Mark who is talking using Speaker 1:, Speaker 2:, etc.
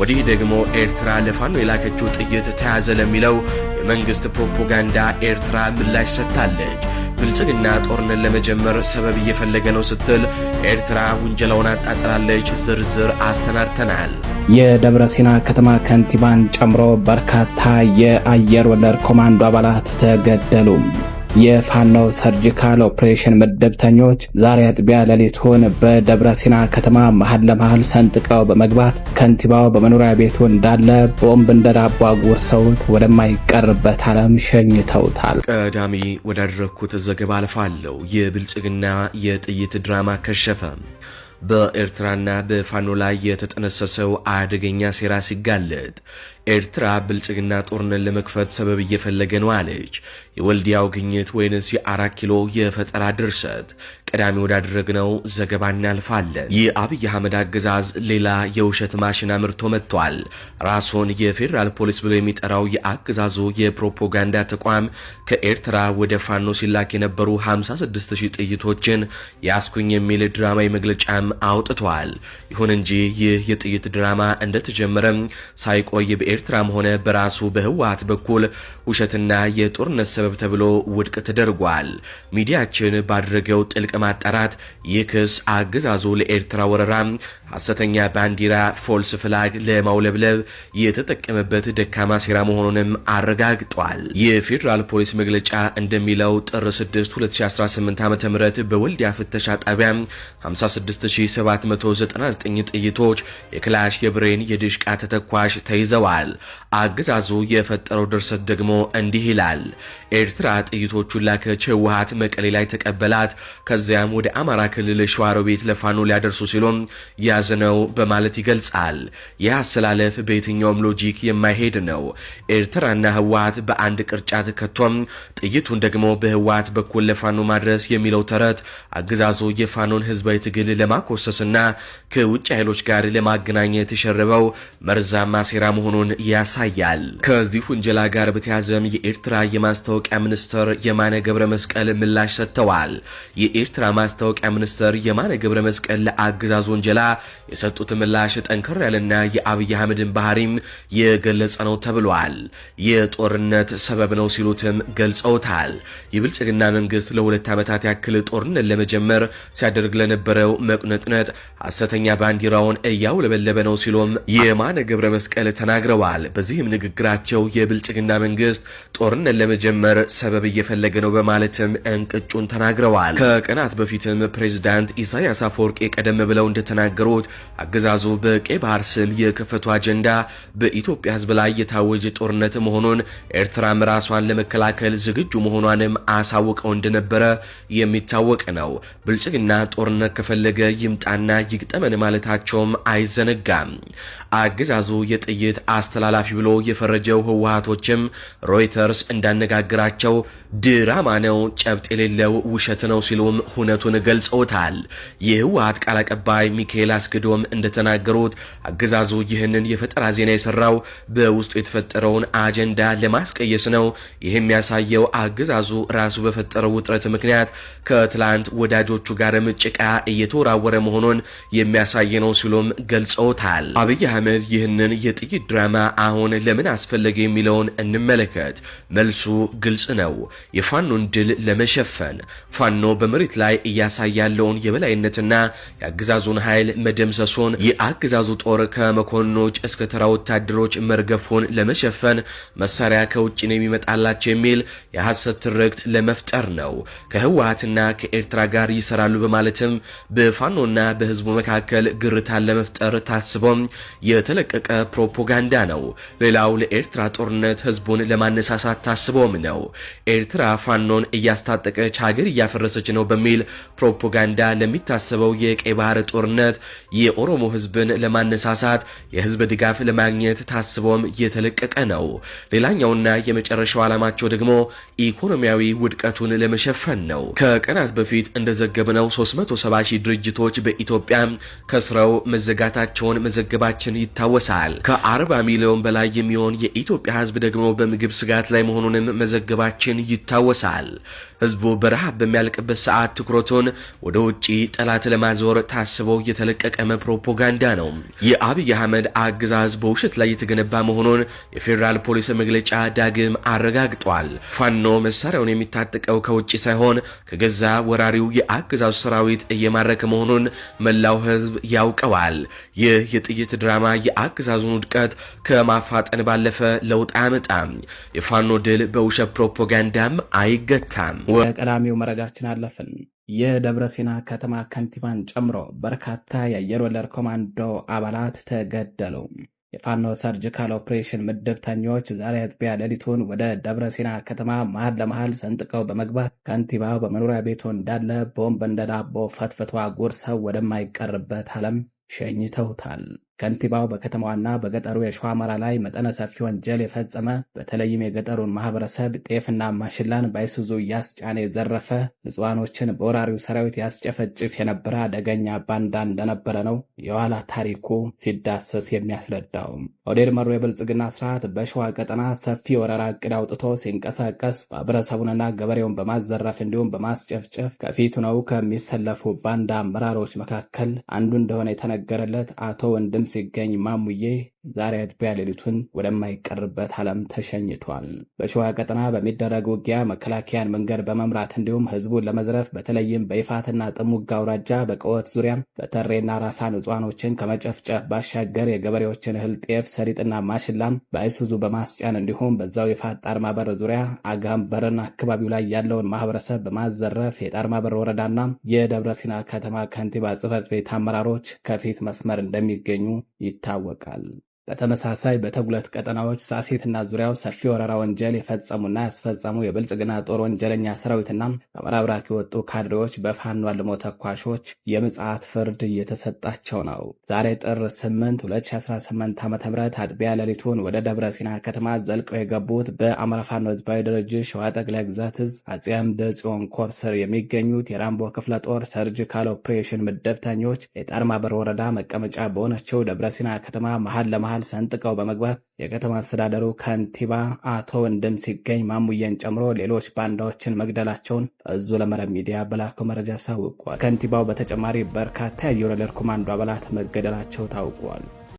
Speaker 1: ወዲህ ደግሞ ኤርትራ ለፋኖ የላከችው ጥይት ተያዘ ለሚለው የመንግስት ፕሮፓጋንዳ ኤርትራ ምላሽ ሰጥታለች። ብልጽግና ጦርነት ለመጀመር ሰበብ እየፈለገ ነው ስትል ኤርትራ ውንጀላውን አጣጥላለች። ዝርዝር አሰናድተናል።
Speaker 2: የደብረ ሲና ከተማ ከንቲባን ጨምሮ በርካታ የአየር ወለድ ኮማንዶ አባላት ተገደሉ። የፋኖ surgical operation ምድብተኞች ዛሬ አጥቢያ ሌሊቱን በደብረ ሲና ከተማ መሃል ለመሃል ሰንጥቀው በመግባት ከንቲባው በመኖሪያ ቤቱ እንዳለ ቦምብ እንደ ዳቦ አጉርሰውት ወደማይቀርበት ዓለም ሸኝተውታል።
Speaker 1: ቀዳሚ ወዳደረግኩት ዘገባ አልፋለሁ። የብልጽግና የጥይት ድራማ ከሸፈ። በኤርትራና በፋኖ ላይ የተጠነሰሰው አደገኛ ሴራ ሲጋለጥ ኤርትራ ብልጽግና ጦርነት ለመክፈት ሰበብ እየፈለገ ነው አለች። የወልዲያው ግኝት ወይንስ የአራት ኪሎ የፈጠራ ድርሰት? ቀዳሚ ወዳደረግነው ዘገባ እናልፋለን። የአብይ አህመድ አገዛዝ ሌላ የውሸት ማሽን አምርቶ መጥቷል። ራሱን የፌዴራል ፖሊስ ብሎ የሚጠራው የአገዛዙ የፕሮፓጋንዳ ተቋም ከኤርትራ ወደ ፋኖ ሲላክ የነበሩ 56000 ጥይቶችን ያስኩኝ የሚል ድራማዊ መግለጫም አውጥቷል። ይሁን እንጂ ይህ የጥይት ድራማ እንደተጀመረም ሳይቆይ በኤርትራም ሆነ በራሱ በህወሓት በኩል ውሸትና የጦርነት ሰበብ ተብሎ ውድቅ ተደርጓል። ሚዲያችን ባደረገው ጥልቅ ማጣራት ይህ ክስ አገዛዙ ለኤርትራ ወረራ ሐሰተኛ ባንዲራ false flag ለማውለብለብ የተጠቀመበት ደካማ ሴራ መሆኑንም አረጋግጧል። የፌዴራል ፖሊስ መግለጫ እንደሚለው ጥር 6 2018 ዓ ም በወልዲያ ፍተሻ ጣቢያ 56799 ጥይቶች፣ የክላሽ፣ የብሬን፣ የድሽቃ ተተኳሽ ተይዘዋል። አገዛዙ የፈጠረው ድርሰት ደግሞ እንዲህ ይላል። ኤርትራ ጥይቶቹን ላከች፣ ህወሓት መቀሌ ላይ ተቀበላት። ከዚያም ወደ አማራ ክልል ሸዋሮቢት ለፋኖ ሊያደርሱ ሲሉም ያዝነው በማለት ይገልጻል። ይህ አሰላለፍ በየትኛውም logic የማይሄድ ነው። ኤርትራና ህወሓት በአንድ ቅርጫት ከቶም ጥይቱን ደግሞ በህወሓት በኩል ለፋኖ ማድረስ የሚለው ተረት አገዛዙ የፋኖን ህዝባዊ ትግል ለማኮሰስና ከውጭ ኃይሎች ጋር ለማገናኘት የሸረበው መርዛማ ሴራ መሆኑን ያሳያል። ከዚህ ውንጀላ ጋር በተያዘም የኤርትራ የማስታወቂያ ሚኒስትር የማነ ገብረ መስቀል ምላሽ ሰጥተዋል። የኤርትራ ማስታወቂያ ሚኒስትር የማነ ገብረ መስቀል ለአገዛዙ ውንጀላ የሰጡት ምላሽ ጠንከር ያለና የአብይ አህመድን ባህሪም የገለጸ ነው ተብሏል። የጦርነት ሰበብ ነው ሲሉትም ገልጸውታል። የብልጽግና መንግስት ለሁለት ዓመታት ያክል ጦርነት ለመጀመር ሲያደርግ ለነበረው መቁነጥነጥ ሐሰተኛ ባንዲራውን እያውለበለበ ነው ሲሉም የማነ ገብረ መስቀል ተናግረዋል። በዚህም ንግግራቸው የብልጽግና መንግስት ጦርነት ለመጀመር ሰበብ እየፈለገ ነው በማለትም እንቅጩን ተናግረዋል። ከቀናት በፊትም ፕሬዚዳንት ኢሳያስ አፈወርቂ ቀደም ብለው እንደተናገሩት አገዛዙ በቀይ ባህር ስም የከፈቱ አጀንዳ በኢትዮጵያ ሕዝብ ላይ የታወጀ ጦርነት መሆኑን ኤርትራም ራሷን ለመከላከል ዝግጁ መሆኗንም አሳውቀው እንደነበረ የሚታወቅ ነው። ብልጽግና ጦርነት ከፈለገ ይምጣና ይግጠመን ማለታቸውም አይዘነጋም። አገዛዙ የጥይት አስተላላፊ ብሎ የፈረጀው ህወሓቶችም ሮይተርስ እንዳነጋግራቸው ድራማ ነው፣ ጨብጥ የሌለው ውሸት ነው ሲሉም ሁነቱን ገልጸውታል። የህወሓት ቃል አቀባይ ሚካኤል አስግዶም እንደተናገሩት አገዛዙ ይህንን የፈጠራ ዜና የሰራው በውስጡ የተፈጠረውን አጀንዳ ለማስቀየስ ነው። ይህ የሚያሳየው አገዛዙ ራሱ በፈጠረው ውጥረት ምክንያት ከትላንት ወዳጆቹ ጋርም ጭቃ እየተወራወረ መሆኑን የሚያሳይ ነው ሲሉም ገልጸውታል። አብይ አህመድ ይህንን የጥይት ድራማ አሁን ለምን አስፈለገ የሚለውን እንመለከት። መልሱ ግልጽ ነው። የፋኖን ድል ለመሸፈን ፋኖ በመሬት ላይ እያሳየ ያለውን የበላይነትና የአገዛዙን ኃይል መደምሰሱን የአገዛዙ ጦር ከመኮንኖች እስከ ተራ ወታደሮች መርገፉን ለመሸፈን መሳሪያ ከውጭ ነው የሚመጣላቸው የሚል የሐሰት ትርክት ለመፍጠር ነው። ከህወሓትና ከኤርትራ ጋር ይሰራሉ በማለትም በፋኖና በህዝቡ መካከል ግርታን ለመፍጠር ታስቦም የተለቀቀ ፕሮፓጋንዳ ነው። ሌላው ለኤርትራ ጦርነት ህዝቡን ለማነሳሳት ታስቦም ነው። ኤርትራ ፋኖን እያስታጠቀች ሀገር እያፈረሰች ነው በሚል ፕሮፓጋንዳ ለሚታሰበው የቀይ ባህር ጦርነት የኦሮሞ ህዝብን ለማነሳሳት የህዝብ ድጋፍ ለማግኘት ታስቦም የተለቀቀ ነው። ሌላኛውና የመጨረሻው ዓላማቸው ደግሞ ኢኮኖሚያዊ ውድቀቱን ለመሸፈን ነው። ከቀናት በፊት እንደዘገብነው 370 ሺህ ድርጅቶች በኢትዮጵያ ከስረው መዘጋታቸውን መዘገባችን ይታወሳል። ከ40 ሚሊዮን በላይ የሚሆን የኢትዮጵያ ህዝብ ደግሞ በምግብ ስጋት ላይ መሆኑንም መዘገባችን ይታወሳል። ይታወሳል። ህዝቡ በረሃብ በሚያልቅበት ሰዓት ትኩረቱን ወደ ውጭ ጠላት ለማዞር ታስበው የተለቀቀመ ፕሮፓጋንዳ ነው። የአብይ አህመድ አገዛዝ በውሸት ላይ የተገነባ መሆኑን የፌዴራል ፖሊስ መግለጫ ዳግም አረጋግጧል። ፋኖ መሳሪያውን የሚታጥቀው ከውጭ ሳይሆን ከገዛ ወራሪው የአገዛዙ ሰራዊት እየማረከ መሆኑን መላው ህዝብ ያውቀዋል። ይህ የጥይት ድራማ የአገዛዙን ውድቀት ከማፋጠን ባለፈ ለውጥ አያመጣም። የፋኖ ድል በውሸት ፕሮፓጋንዳም አይገታም።
Speaker 2: ወደ ቀዳሚው መረጃችን አለፍን። የደብረ ሲና ከተማ ከንቲባን ጨምሮ በርካታ የአየር ወለድ ኮማንዶ አባላት ተገደሉ። የፋኖ surgical operation ምድብተኞች ዛሬ አጥቢያ ሌሊቱን ወደ ደብረ ሲና ከተማ መሃል ለመሃል ሰንጥቀው በመግባት ከንቲባው በመኖሪያ ቤቱ እንዳለ ቦምብ እንደ ዳቦ ፈትፍቶ አጉርሰው ወደማይቀርበት ዓለም ሸኝተውታል። ከንቲባው በከተማዋና በገጠሩ የሸዋ አማራ ላይ መጠነ ሰፊ ወንጀል የፈጸመ፣ በተለይም የገጠሩን ማህበረሰብ ጤፍና ማሽላን ባይሱዙ እያስጫነ የዘረፈ፣ ንጹሐኖችን በወራሪው ሰራዊት ያስጨፈጭፍ የነበረ አደገኛ ባንዳ እንደነበረ ነው የኋላ ታሪኩ ሲዳሰስ የሚያስረዳው። ኦህዴድ መሩ የብልጽግና ስርዓት በሸዋ ቀጠና ሰፊ የወረራ እቅድ አውጥቶ ሲንቀሳቀስ ማህበረሰቡንና ገበሬውን በማዘረፍ እንዲሁም በማስጨፍጨፍ ከፊቱ ነው ከሚሰለፉ ባንዳ አመራሮች መካከል አንዱ እንደሆነ የተነገረለት አቶ ወንድም ሲገኝ ማሙዬ ዛሬ አጥቢያ ሌሊቱን ወደማይቀርበት ዓለም ተሸኝቷል። በሸዋ ቀጠና በሚደረግ ውጊያ መከላከያን መንገድ በመምራት እንዲሁም ህዝቡን ለመዝረፍ በተለይም በይፋትና ጥሙጋ አውራጃ በቀወት ዙሪያ በተሬና ራሳ ንጹሐኖችን ከመጨፍጨፍ ባሻገር የገበሬዎችን እህል ጤፍ፣ ሰሊጥና ማሽላም በአይሱዙ በማስጫን እንዲሁም በዛው ይፋት ጣርማበር ዙሪያ አጋምበርና አካባቢው ላይ ያለውን ማህበረሰብ በማዘረፍ የጣርማበር ወረዳና የደብረ ሲና ከተማ ከንቲባ ጽሕፈት ቤት አመራሮች ከፊት መስመር እንደሚገኙ ይታወቃል። በተመሳሳይ በተጉለት ቀጠናዎች ሳሴትና ዙሪያው ሰፊ ወረራ ወንጀል የፈጸሙና ያስፈጸሙ የብልጽግና ጦር ወንጀለኛ ሰራዊትና ከአማራ አብራክ የወጡ ካድሬዎች በፋኖ አልሞ ተኳሾች የምጽአት ፍርድ እየተሰጣቸው ነው። ዛሬ ጥር 8 2018 ዓ.ም አጥቢያ ሌሊቱን ወደ ደብረ ሲና ከተማ ዘልቀው የገቡት በአማራ ፋኖ ህዝባዊ ድርጅት ሸዋ ጠቅላይ ግዛት እዝ አፄ አምደ ጽዮን ኮር ስር የሚገኙት የራምቦ ክፍለ ጦር surgical operation ምደብተኞች የጣርማበር ወረዳ መቀመጫ በሆነችው ደብረ ሲና ከተማ መሃል ለመሃል ሰንጥቀው በመግባት የከተማ አስተዳደሩ ከንቲባ አቶ ወንድም ሲገኝ ማሙዬን ጨምሮ ሌሎች ባንዳዎችን መግደላቸውን እዙ ለመረብ ሚዲያ በላከው መረጃ አሳውቋል። ከንቲባው በተጨማሪ በርካታ የአየር ወለድ ኮማንዶ አባላት መገደላቸው ታውቋል።